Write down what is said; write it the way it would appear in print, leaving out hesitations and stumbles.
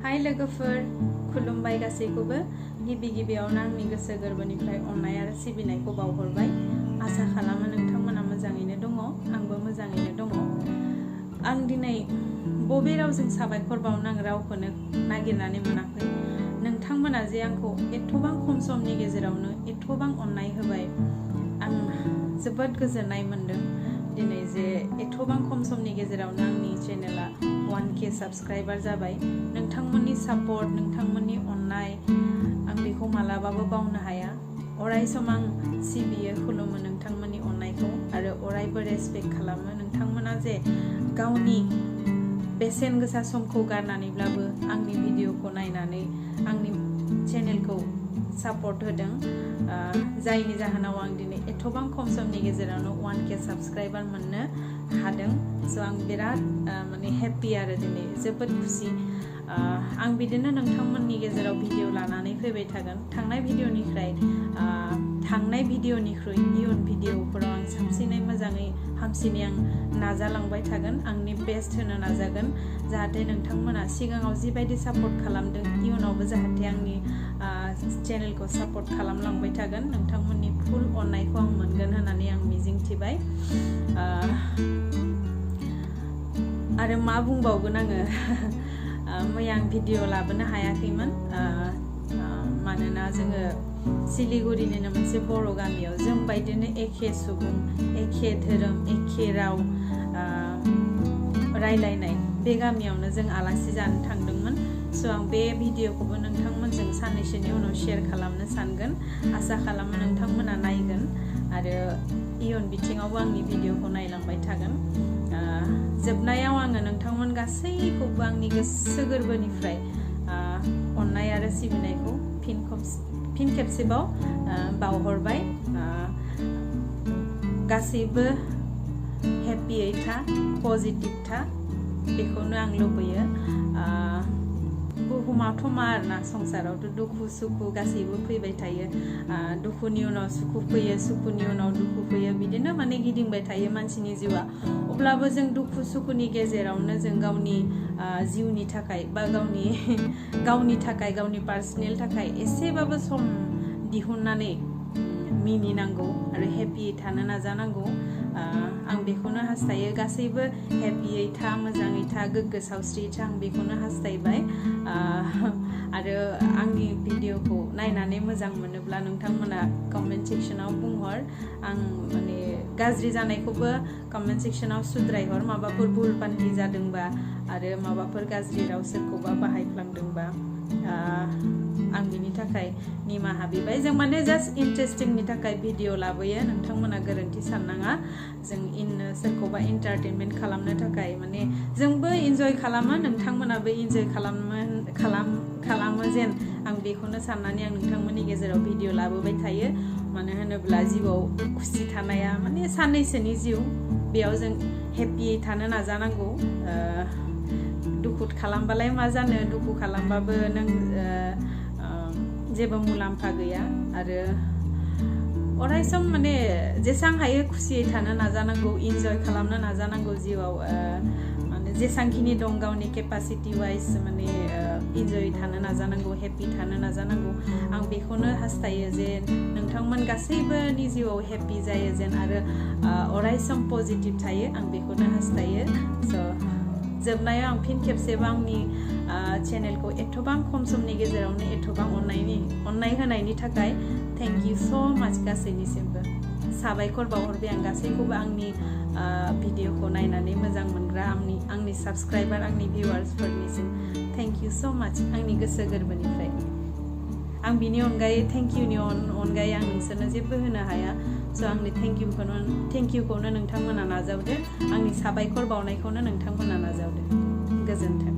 हाय लोगोफोर खुलुमबाय गासैखौबो गिबि गिबियावनो आंनि गोसो गोरबोनिफ्राय अननाय आरो सिबिनायखौ बावहरबाय आसा खालामो नोंथांमोना मोजाङैनो दङ आंबो मोजाङैनो दङ आं दिनै बबे रावजों साबायखर बावनो आं रावखौनो नागिरनानै मोनाखै नोंथांमोना जे आंखौ एथबां खम समनि गेजेरावनो एथबां अननाय होबाय आं जोबोद गोजोननाय मोनदों दिनै जे एथबां खम समनि गेजेरावनो आंनि चेनेला 1K साबस्क्राइबार जाबाय नोंथांमोननि सापर्ट नोंथांमोननि अननाय आं बेखौ मालाबाबो बावनो हाया अराय सम आं सिबियो खुलुमो नोंथांमोननि अननायखौ आरो अरायबो रेसपेक्ट खालामो नोंथांमोना जे गावनि बेसेन गोसा समखौ गारनानैब्लाबो आंनि भिडिअखौ नायनानै आंनि चेनेलखौ सापर्ट होदों जायनि जाहोनाव आं दिनै एथबां खम समनि गेजेरावनो 1K साबस्क्राइबार मोननो हादों स' आं बिराद माने हेपि आरो दिनै जोबोद खुसि आं बिदिनो नोंथांमोननि गेजेराव भिडिअ लानानै फैबाय थागोन थांनाय भिडिअनिख्रुइ इयुन भिडिअफोराव आं साबसिनै मोजाङै हामसिनै आं नाजालांबाय थागोन आंनि बेस्ट होनो नाजागोन जाहाथे नोंथांमोना सिगाङाव जिबायदि सापर्ट खालामदों इयुनावबो जाहाथे आंनि चेनेलखौ सापर्ट खालामलांबाय थागोन नोंथांमोननि फुल अननायखौ आं मोनगोन होननानै आं मिजिंथिबाय आरो मा बुंबावगोन आङो मैया आं भिडिअ लाबोनो हायाखैमोन मानोना जोङो सिलिगुरिनिनो मोनसे बर' गामियाव जों बायदिनो एखे सुबुं एखे धोरोम एखे राव रायलायनाय बे गामियावनो जों आलासि जानो थांदोंमोन स' आं बे भिडिअखौबो नोंथांमोनजों साननैसोनि उनाव शेयार खालामनो सानगोन आसा खालामो नोंथांमोना नायगोन आरो इयुन बिथिङावबो आंनि भिडिअखौ नायलांबाय थागोन जोबनायाव आङो नोंथांमोन गासैखौबो आंनि गोसो गोरबोनिफ्राय अननाय आरो सिबिनायखौ फिन खेबसेबाव बावहरबाय गासैबो हेपियै था पजिटिभ था बेखौनो आं लुबैयो बुहुमाथ' मा आरोना संसारावथ' दुखु सुखु गासैबो फैबाय थायो दुखुनि उनाव सुखु फैयो सुखुनि उनाव दुखु फैयो बिदिनो माने गिदिंबाय थायो मानसिनि जिउआ अब्लाबो जों दुखु सुखुनि गेजेरावनो जों गावनि जिउनि थाखाय बा गावनि थाखाय गावनि पार्सनेल थाखाय एसेबाबो सम दिहुननानै मिनिनांगौ आरो हेपियै थानो नाजानांगौ आं बेखौनो हास्थायो गासैबो हेपियै था मोजाङै था गोग्गो सावस्रियै था आं बेखौनो हास्थायबाय आरो आंनि भिडिअखौ नायनानै मोजां मोनोब्ला नोंथांमोना कमेन्ट सेक्सनाव बुंहर आं माने गाज्रि जानायखौबो कमेन्ट सेक्सनाव सुद्रायहर माबाफोर भुल पान्थि जादोंबा आरो माबाफोर गाज्रि राव सोरखौबा बाहायफ्लांदोंबा आं बिनि थाखाय निमाहा बिबाय जों माने जास्ट इन्टारेस्टिंनि थाखाय भिडिअ लाबोयो नोंथांमोना गोरोन्थि साननाङा जों सोरखौबा एन्टारटेनमेन्ट खालामनो थाखाय माने जोंबो इन्जय खालामो नोंथांमोनाबो इन्जय खालामो जेन आं बेखौनो साननानै आं नोंथांमोननि गेजेराव भिडिअ लाबोबाय थायो मानो होनोब्ला जिउआव खुसि थानाया माने साननैसोनि जिउ बेयाव जों हेपियै थानो नाजानांगौ दुखु खालामबालाय मा जानो दुखु खालामबाबो नों जेबो मुलाम्फा गैया आरो अरायसम माने जेसां हायो खुसियै थानो नाजानांगौ इन्जय खालामनो नाजानांगौ जिउआव माने जेसांखिनि दं गावनि केपासिटि वाइज माने इन्जय थानो नाजानांगौ हेपि थानो नाजानांगौ आं बेखौनो हास्थायो जे नोंथांमोन गासैबोनि जिउआव हेपि जायो जेन आरो अरायसम पजिटिभ थायो आं बेखौनो हास्थायो स' जोबनायाव आं फिन खेबसेबो आंनि चेनेलखौ एथबां खम समनि गेजेरावनो एथबां अननाय होनायनि थाखाय थेंक इउ स' माच गासैनिसिमबो साबायखर बावहरबाय आं गासैखौबो आंनि भिडिअखौ नायनानै मोजां मोनग्रा आंनि साबस्क्राइबार आंनि भिउवार्सफोरनिसिम थेंक इउ स' माच आंनि गोसो गोरबोनिफ्राय आं बिनि अनगायै थेंक इउनि अनगायै आं नोंसोरनो जेबो होनो हाया स' आंनि थेंक इउखौनो नोंथांमोना नाजावदो आंनि साबायखर बावनायखौनो नोंथांमोना नाजावदो गोजोन्थों